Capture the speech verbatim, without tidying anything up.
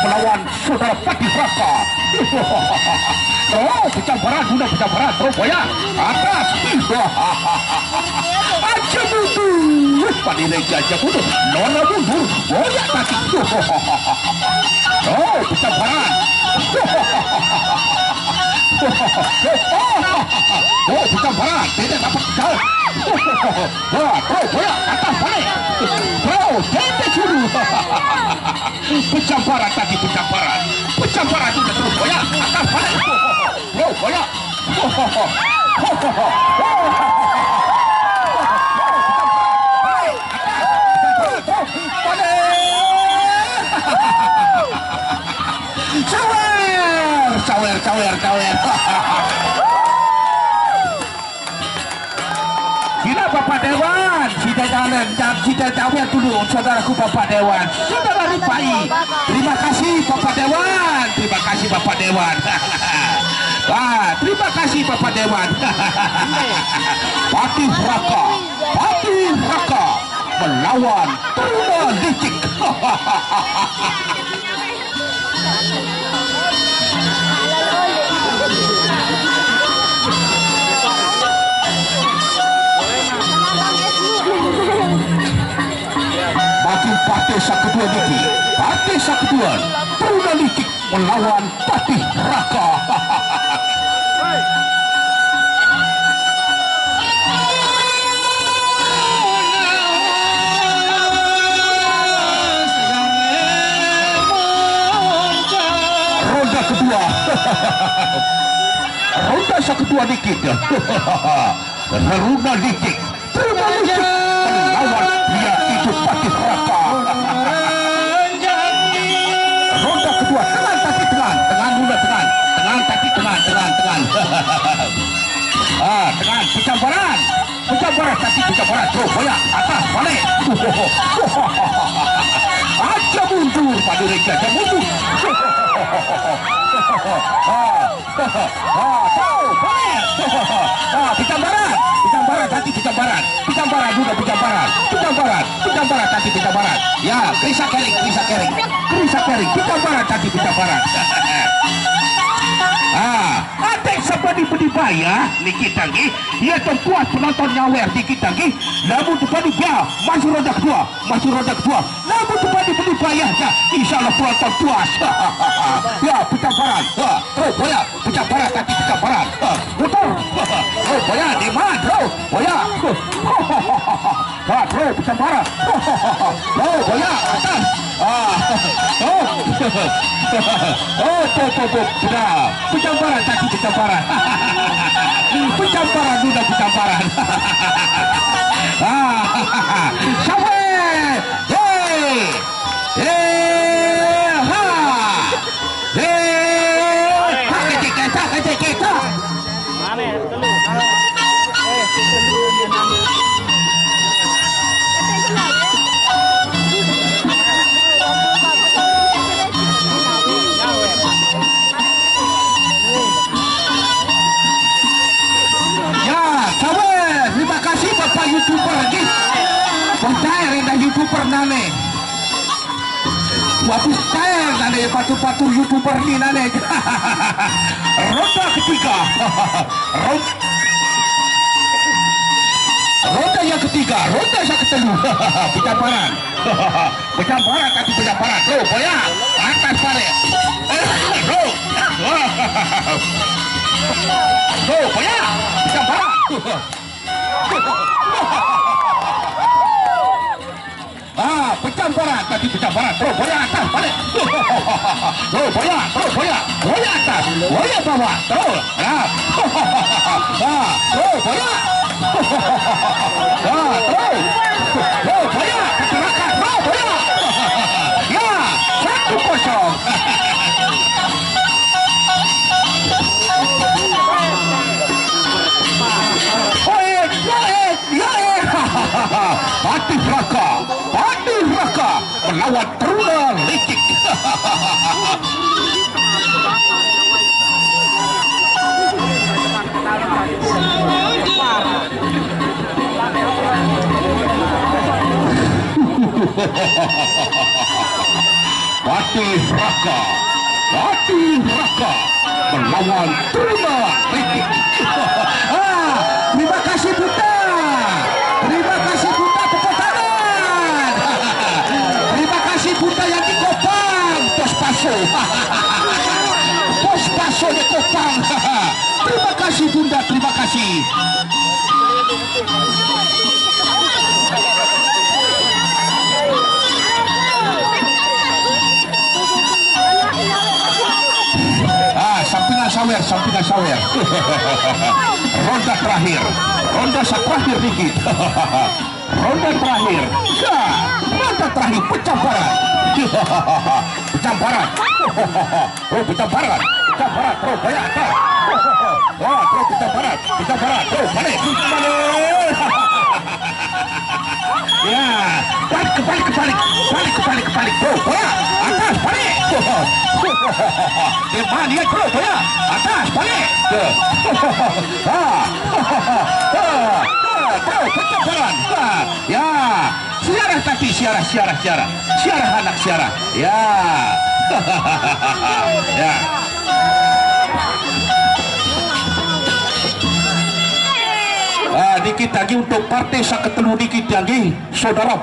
melawan saudara Patih Raka. Oh, pecah barat, sudah pecah barat, terus boya. Atas. Aja mundur. Pada Reja aja mundur. Nona mundur. Boya tadi. Oh, pecah barat. Oh, pecah barat. Tidak dapat. Wah, terus boya. Atas balik. Terus, tidak suruh. Pecamparan tadi, pecamparan. Pecamparan sudah terus boya. Atas balik. Bro, boya. Sawer, sawer, sawer, sawer. Sila Bapak Dewan, sida jalan dan sida jawab dulu saudaraku Bapak Dewan. Saudara Rifai, terima kasih Bapak Dewan, terima kasih Bapak Dewan. Wah, terima kasih Bapak Dewan. Patih Raka, Patih Raka melawan Taruna Licik. Bagi partai sakeduan niki, partai sakeduan, Taruna Licik melawan Patih Raka. Ronda kedua. Ronda sakeduan niki. Taruna Licik. Taruna Licik melawan dia itu Patih Raka. Ronda kedua, tengan tadi tengan, tengan dulu tengan, tengan tadi tengan, tengan, tengan. Ah, tengan, pecamparan. Pecamparan tadi pecamparan, terus boya, atas balik. Aja mundur, pada Reja, aja mundur. Ah, ah, tahu, balik. Ah, pecamparan, pecamparan tadi pecamparan, pecamparan juga pecamparan, pecamparan, pecamparan tadi pecamparan. Ya, kerisa kering, kerisa kering, kerisa kering, pecamparan tadi pecamparan. Ah, adik siapa di bedi bayar, niki tadi. Ia tempuas penonton nyawer dikit lagi. Lamun tu padu dia, masuk ronda kedua, masuk ronda kedua. Lamun tu padu bedi bayar ya. Insya Allah penonton puas. Ya, pecamparan. Ha, terus boya. Pecamparan tadi pecamparan. Ha, muter. Oh, boya, di mana, bro? Boya. Ha, bro, pecamparan. Oh, boya, atas. Ah. Oh. Oh, po, po, po. Sudah. Pecamparan tadi pecamparan. Pecamparan sudah pecamparan. Ah. Sawe. Hei. Hei. Ha. Hei. Ha, kecil kita, kecil kita. Ya, sabar. Terima kasih Bapak YouTuber lagi. Percaya rendah YouTuber nane. Waduh, style nane, batur-batur YouTuber ni nane. Ronda ketiga. Ron-, ronda yang ketiga, ronda yang ketelu. Pecamparan. Pecamparan, kaki pecamparan. Terus, boya. Atas balik. Terus. Terus, boya. Pecamparan. Ah, pecamparan, tadi pecamparan. Terus boya atas, balik. Terus boya, terus boya. Boya atas, boya bawah. Terus. Ah. Ah, terus boya. Ah, terus. Terus boya, kecerakan. Terus boya. Ya, satu kosong. Oi, oi. Ya, eh. Patih Raka, Patih Raka melawan Taruna Licik. Patih Raka, Ati Raka melawan Terima Riki. Ah, terima kasih Buta. Terima kasih Buta, tepuk tangan. Terima kasih Buta yang di Kopang, pos paso. Pos paso di Kopang. Terima kasih Bunda, terima kasih. Ah, sampingan sawer, sampingan sawer. Ronda terakhir. Ronda terakhir dikit. Ronda terakhir. Ya, ronda terakhir pecah barat. Pecah barat. Oh, pecah barat. Pecah barat. Terus banyak atas. Wah, terus pecah barat. Pecah barat. Terus balik. Balik. Ya, balik, kebalik, kebalik. Balik, kebalik, kebalik. Terus, bola. Atas, balik. Dia mandi, terus, bola. Atas, balik. Ha. Ha. Ha. Terus, pecah baran. Ha. Ya. Siarah tati, siarah, siarah, siarah. Siarah anak, siarah. Ya. Ya. Ah, dikit lagi untuk partai saketelu dikit lagi, saudara.